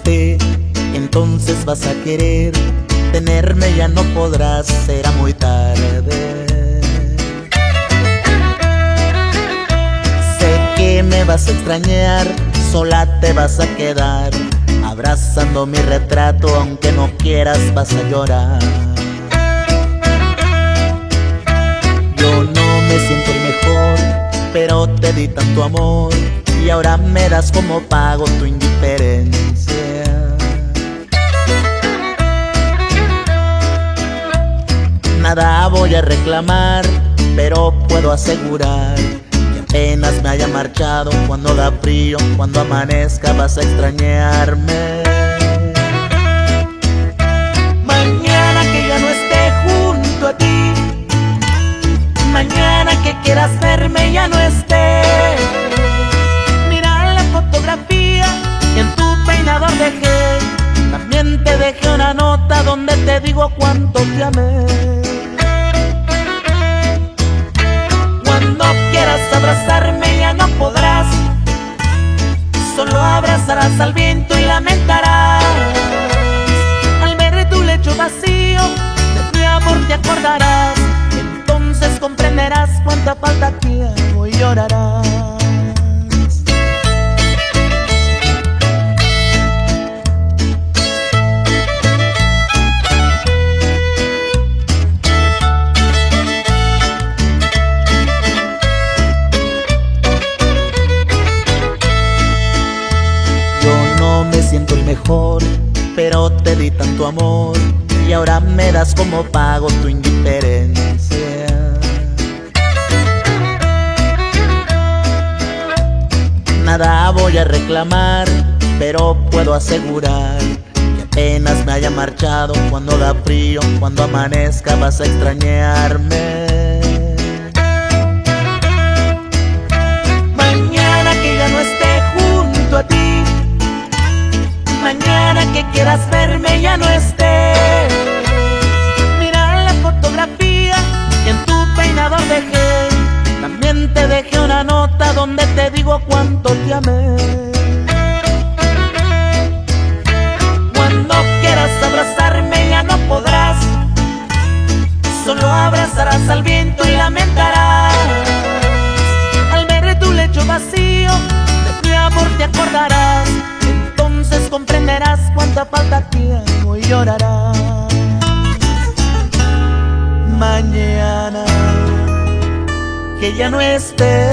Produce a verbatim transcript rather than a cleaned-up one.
Entonces vas a querer tenerme, ya no podrás, será muy tarde. Sé que me vas a extrañar, sola te vas a quedar, abrazando mi retrato, aunque no quieras vas a llorar. Yo no me siento el mejor, pero te di tanto amor y ahora me das como pago tu indiferencia. Nada voy a reclamar, pero puedo asegurar que apenas me haya marchado, cuando haga frío, cuando amanezca, vas a extrañarme. Mañana que ya no esté junto a ti, mañana que quieras verme ya no esté. Mira la fotografía, en tu peinador dejé, también te dejé una nota donde te digo cuánto te amé. Cuando quieras abrazarme ya no podrás, solo abrazarás al viento y lamentarás. Al ver tu lecho vacío, de mi amor te acordarás. Entonces comprenderás cuánta falta te hago y llorarás. Yo no me siento el mejor, pero te di tanto amor y ahora me das como pago tu indiferencia. Nada voy a reclamar, pero puedo asegurar que apenas me haya marchado, cuando haga frío, cuando amanezca, vas a extrañarme. Mañana que ya no esté junto a ti, mañana que quieras verme ya no esté. Mira la fotografía que en tu peinador dejé, también te dejé una nota donde te digo cuánto te amé. Cuando quieras abrazarme ya no podrás, solo abrazarás al viento y lamentarás. Al ver tu lecho vacío, de mi amor te acordarás. Entonces comprenderás cuánta falta te hago y llorarás. Mañana que ya no esté